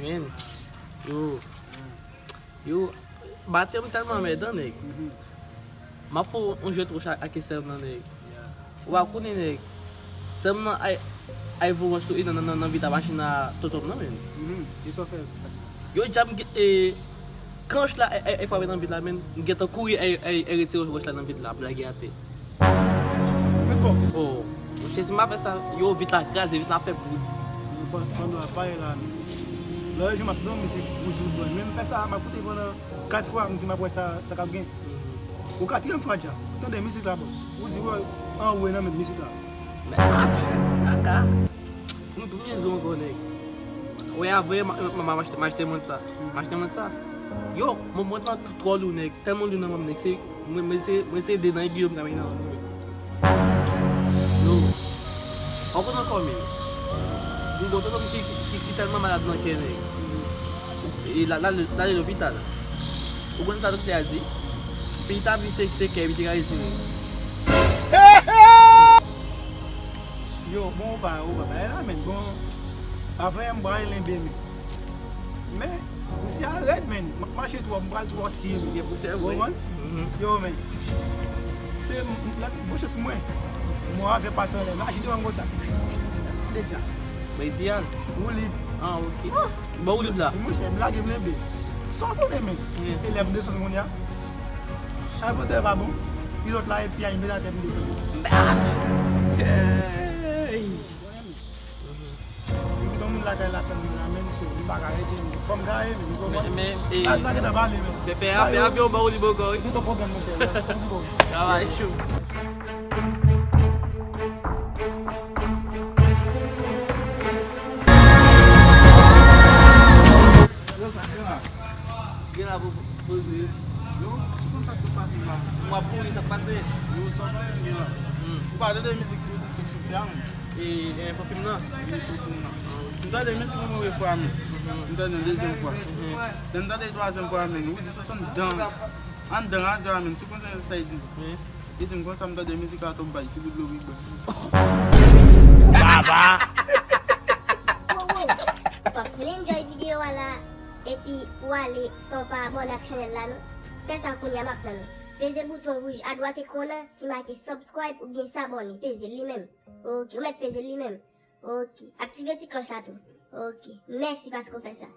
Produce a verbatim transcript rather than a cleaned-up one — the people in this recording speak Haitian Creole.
Men, yo, yo, batèm tèlman mèd, an, nèg. M ap fè yon jwèt wòch ak sè m nan, nèg. Ou pa konnen, nèg. Sè m nan ay, ay voye wòch sou, nan, nan, nan, nan vit a machin a tonton m nan, men. Yo, djab, e, kan wòch la, e, e, e frape nan vit la, men, m gentan kouri, e, e, e retire wòch la nan vit la, ap lage atè. Fèt bon. Oh, monchè, si m pa fè sa, yo, vit la kraze, vit la fè bout. Pandan ap pale la, men. Lè yo jwenn m ap dòmi, se pou di w bon. Men m fè sa, m ap koute pandan kat fwa, m di m ap wè sa, sa k ap gen. Ou katriyèm fwa dja. Tande mizik la, bòs. Ou di wè, anwe nan men mizik la. Mèt, kaka. M tou mizou ankò, nèg. Wè, avè, m, m, m, m achte, m achte mont sa. M achte mont sa. Yo, mont, mont lan twò lou, nèg. Tèlman lou nan men m, nèg. Se, mwen, mwen se, mwen se de nan Guillaume Camille nan men m. Yo. Ou konn ankò, men. M gon tonton m ki, ki, ki, ki tèlman malad nan kè, nèg. E la, la, la, l ale lopital. Ou konn sa doktè a di? Pou li ta viv se, se kè, li te ka retire. Yo, bon, ou pa, ou pa bay la, men. Bon, avè m pral lenbe, men. Men, pousyè a rèd, men. M ap mache twò, m pral twò sye, men. Gen pousyè vre. Ou konprann? Yo, men. Se, m, m, bon chans pou mwen. Mwen avè pase anlè. Mache devan m konsa. Deja. Men isi a? Woulib. Ah, ok. Bon, woulib la. Monchè, m lage m lenbe. Sa w konnen, men. E lè m desann kounye a. Envantè pa bon. Pilòt la epi a, li met atè m desann. Bat! Hey! Epi yon moun lakay la tann mwen la, men, se, li pa ka rete, men. Fò m gaye, men, ou konprann? Men, men, e, la, la gentan pale, men. Fè, fè, fè avyon ba w li bòkò, wi. Gentan pwoblèm, monchè. Travay cho. Yo, sa k gen la? Gen la pou poze. Yo, sou konn sa k sot pase la. M ap kouri sa k pase. Yo, sa k gen la? Hmm. Ou pa tande mizik ki di sou fè a, men? E, e, fò fim nan? Wi, fò fim nan. M tande mizik ou mwen refren a, men. M tande dezyèm fwa. Lè m tande twazyèm fwa a, men, ou di sou anndan. Anndan radyo a, men, sou konn sa y di. Li di m konsa, m tande mizik la tou, m bay ti bout dlo wi bò. Baba! Ou pa vin enjoy videyo a la, epi ou ale san w pa abòne ak chanèl la, non? Fè sa kounye a, m ap tann ou. Peze bouton wouj adwat ekran an ki make subscribe oubyen s'abonner. Peze li menm. Ok, ou mèt peze li menm. Ok. Aktive ti klòch la tou. Ok. Mèsi paske w fè sa.